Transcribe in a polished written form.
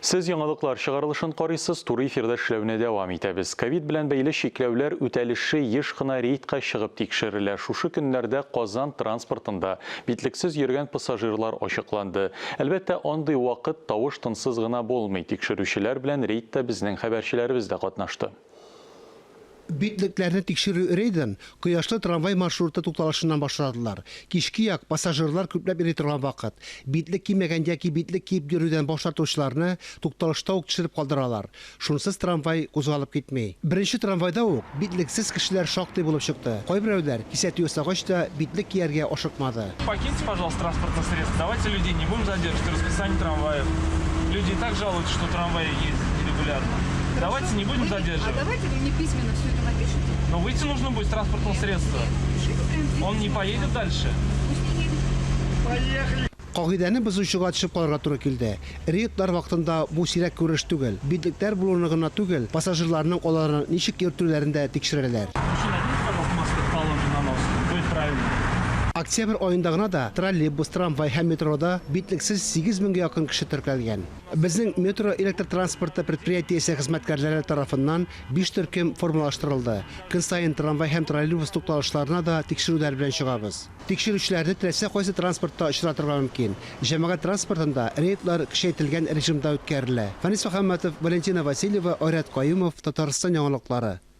Сез яңалыклар чыгарылышын карыйсыз, туры эфирда эшләүне дәвам итәбез. Ковид белән бәйле чикләүләр үтәлеше еш кына рейдка чыгып тикшерелә. Шушы көннәрдә Казан транспортында битлексез йөргән пассажирлар ачыкланды. Әлбәттә, андый вакыт тавыш-тынсыз гына булмый. Тикшерүчеләр белән рейдта безнең хәбәрчеләребез дә катнашты. Битлекләрне тикшерү рейдын Кояшлы трамвай маршруты тукталышыннан башладылар. Кичке як, пассажирлар күпләп йөри торган вакыт. Битлек кимәгән яки битлек киеп йөрүдән баш тартучыларны тукталышта ук төшереп калдыралар. Шунсыз трамвай кузгалып китми. Беренче трамвайда ук битлексез кешеләр шактый булып чыкты. Кайберәүләр, кисәтү ясагач та, битлек кияргә ашыкмады. Покиньте, пожалуйста, транспортное средство. Давайте людей не будем задерживать. Расписание трамваев. Люди и так жалуются, что трамваи ездят нерегулярно. Давайте не будем задерживать. А давайте вы мне письменно все это напишите. Но выйти нужно будет с транспортного средства. Пишите прям Он не поедет дальше. Пусть не едет. Поехали! Кагыйдәне бозучыга төшеп калырга туры килде. Рейдлар вакытында бу сирәк күренеш түгел. Битлекләр булуны гына түгел, пассажирларның аларны ничек йөртүләрен дә тикшерәләр. Мужчина, наденьте, пожалуйста, маску, как положено на нос. Будет правильно. Октябрь аенда гына да троллейбус, трамвай һәм метрода битлексез 8 меңгә якын кеше теркәлгән. Безнең метро электр транспорты предприятиесе хезмәткәрләре тарафыннан биш төркем формалаштырылды. Көн саен трамвай һәм троллейбус тукталышларына да тикшерүләр белән чыгабыз. Тикшерүчеләрне теләсә кайсы транспортта очратырга мөмкин. Җәмәгать транспортында рейдлар көчәйтелгән режимда үткәрелә. Фәнис Мөхәммәтов, Валентина Васильева, Айрат Каюмов, Татарстан яңалыклары.